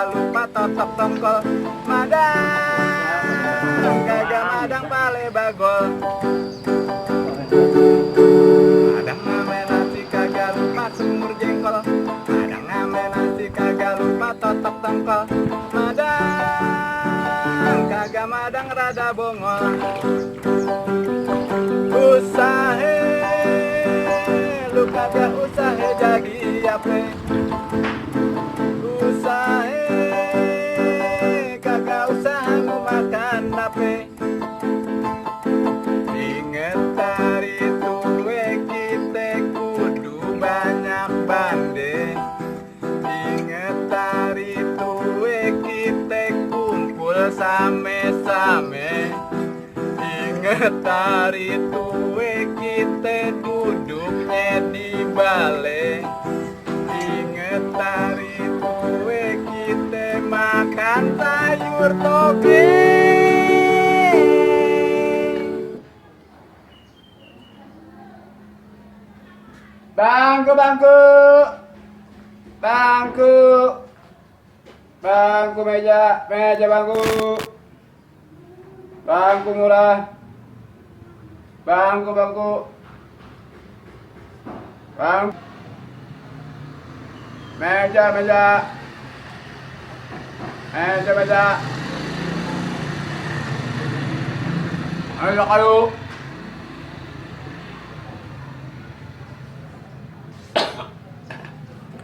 kagak lupa totok tongkol. Madang kagak madang pale bagol. Madang ngame nasi kagak lupa sumur jengkol. Madang ngame nasi kagak lupa totok tongkol. Madang kagak madang rada bongol. Usahe lu kagak usahe jadi apa? Usahe kagak usaha lu makan apa? Inget hari tuwe kita kudu banyak bande. Inget hari tuwe kita kumpul same-same. Inget hari tuwe kita duduknya di balai. Inget hari tuwe kita makan sayur toge. Bangku, bangku, bangku, bangku meja, meja bangku, bangku murah, bangku, bangku, bang, meja, meja, meja, meja, ayo, ayo.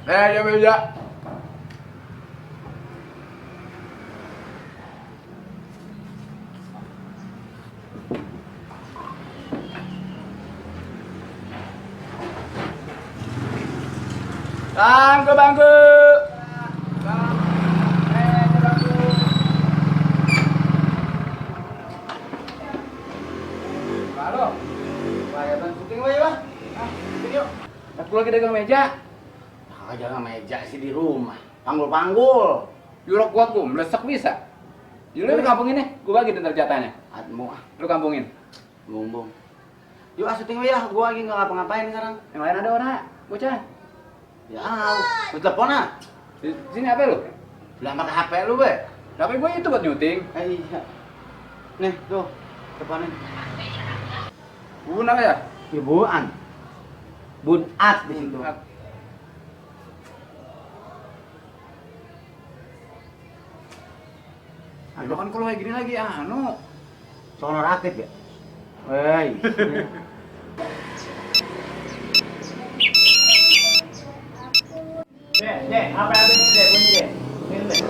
Meja, meja. Bangku, bangku. Meja, bangku. Halo. Kelihatan syuting lo ya, Bang? Syuting yuk. Aku lagi dagang meja. Jangan meja sih di rumah. Panggul-panggul. Yurok gua melesak bisa. Lu di kampung ini, gua bagi ntar jatahnya. Atmu ah, Lu kampungin. bumbung. Yuk syuting ya, gua lagi nggak ngapa-ngapain sekarang. Yang lain ada orang, bocah. Ya, gua telepon ah. Di sini apa lu? Bilang pakai HP lu, be. Tapi gua itu buat nyuting. Iya. Nih, tuh. Teleponin. Bubun apa ya? Ibuan. Bunat di situ. Lu kan kalau kayak gini lagi anu. Sonor aktif ya? Wey. Dek, apa yang ini dek? Bunyi dek. Ini dek.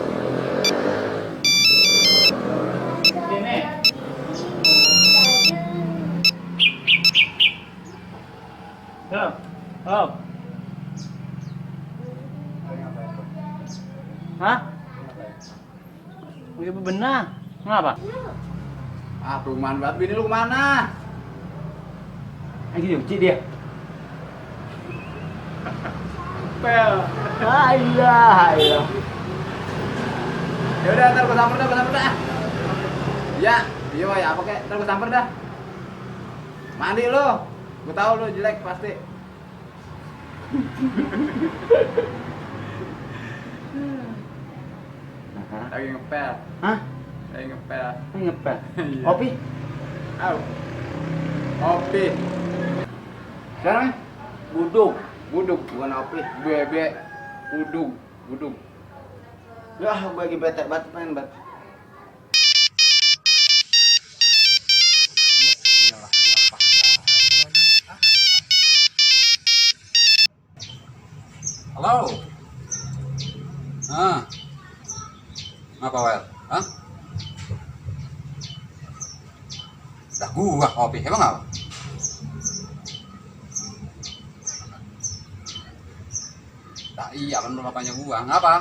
Sini. Hop, hop. Hah? Udah bebenah. Ngapa? Ah, perumahan banget. Bini lu kemana? Lagi nyuci dia. Pel. Iya. Ya udah, ntar gua samper dah. Iya, iya ya apa kek? Ntar gua samper dah. Mandi lu. Gua tahu lu jelek pasti. Lagi ngepel. Hah? Lagi ngepel. Ini ngepel. Iya. Kopi? Au. Kopi. Sekarang Buduk. buduk, Bukan kopi. bebe, buduk. Ya, gua lagi bete banget pengen banget. Halo. Ngapa Wel? Hah? Dah gua kopi, emang apa? Dah iya kan belum bapaknya gua, ngapa?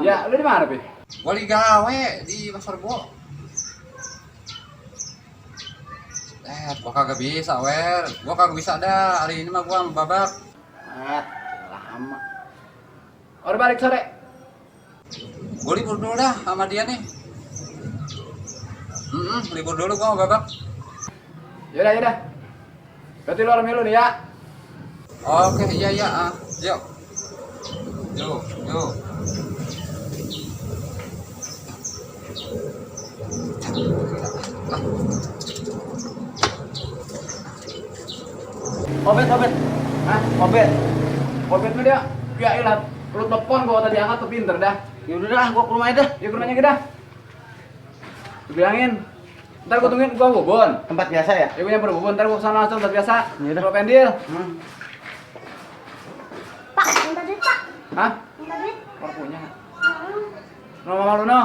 Ya, lu di mana, Pi? Gua lagi gawe di pasar gua. Gua kagak bisa, Wel. Gua kagak bisa dah. Hari ini mah gua babak. Lama. Orang balik sore. Gua libur dulu dah sama dia nih. Libur dulu gua sama babak. Yaudah. Berarti lu orang milu nih ya. Oke, iya. Yuk. Yuk, yuk. Obet, obet. Hah? Obet. Obet mah dia. Ya ilah, lu telepon gua tadi angkat tuh pinter dah. Ya udah dah, gua ke rumah aja dah. Ya ke rumahnya kita. Lu bilangin. Ntar gua tungguin gua bubun. Tempat biasa ya? Ya gua nyamper bubun, ntar gua kesana langsung tempat biasa. Yaudah. Gua pendil. Pak, minta duit, Pak. Hah? Minta duit. Orang punya. Hmm. No mama lu no.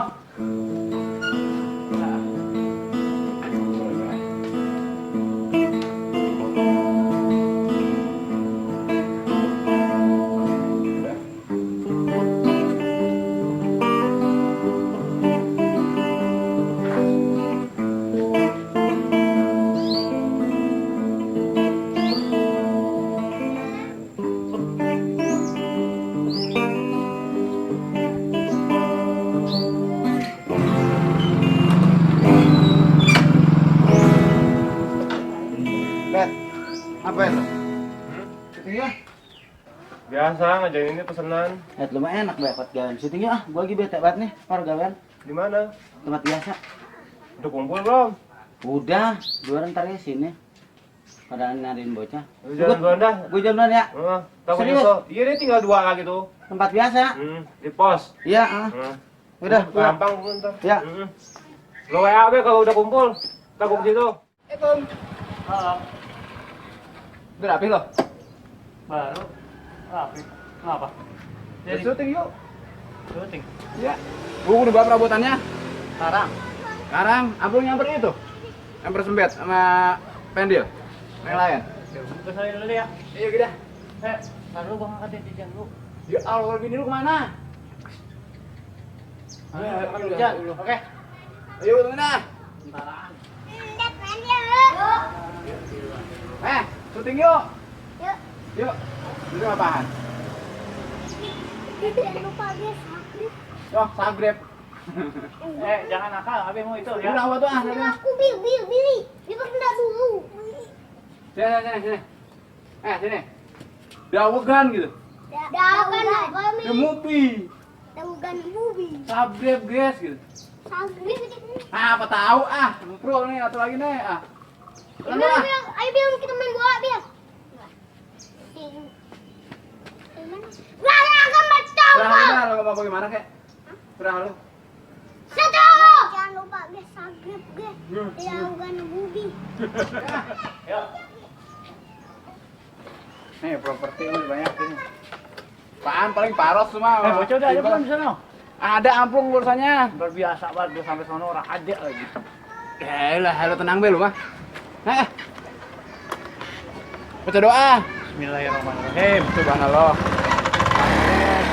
Bet. Apa itu? Syutingnya? Biasa ngajarin ini pesanan. Lumayan enak bet gawean. Syutingnya ah, gua lagi bete banget nih, par gawean. Di mana? Tempat biasa. Udah kumpul belum? Udah, dua ntar ya sini. Pada nyariin bocah. Lu jalan duluan dah. Gue jalan duluan ya. Takut Serius? nyesel. Iya deh tinggal 2 lagi tuh. Tempat biasa. Di pos. Iya, Udah, gua. Gampang ntar. Ya. Lo WA be kalau udah kumpul. Kita ke situ. Assalamualaikum. Udah rapi lo? Baru rapi. Kenapa? Jadi syuting yuk. Syuting. Iya. Gua udah bawa perabotannya. Sekarang. Sekarang abang nyamper itu. Nyamper sembet sama pendil. Yang lain. Ke saya dulu ya. Iya kita. Lalu gua ngangkatin jajan lu. Ya Allah, bini lu kemana? Ayo, Jajan. Oke. Ayo, tungguin dah. Bentaran. Lihat pendil, yuk. Syuting yuk. Yuk. Yuk. Syuting apaan? Jangan lupa guys, subscribe. Yo, subscribe. Jangan nakal, abi mau itu ya. Udah apa tuh ah? Sama aku Billy. Dia berkendak dulu. Sini. Sini. Dawegan gitu. Dagan kami. The movie. Dagan movie. Subscribe guys gitu. Subscribe. Apa tahu ah? Pro nih atau lagi nih ah. Ayo bilang kita main bola, Bil. Rara akan macam. Udah, lo mau gimana kek? Udah lu. Satu. Jangan lupa guys, subscribe guys. Dagan movie. Yuk. Nih properti lu banyak ini. Apaan paling paros semua. Bocah udah ada belum di sana? Ada amplung urusannya. Luar biasa banget gua sampai sono orang ada lagi. Yaelah, lo tenang be lu mah. Baca doa. Bismillahirrahmanirrahim. Subhanallah. Amin.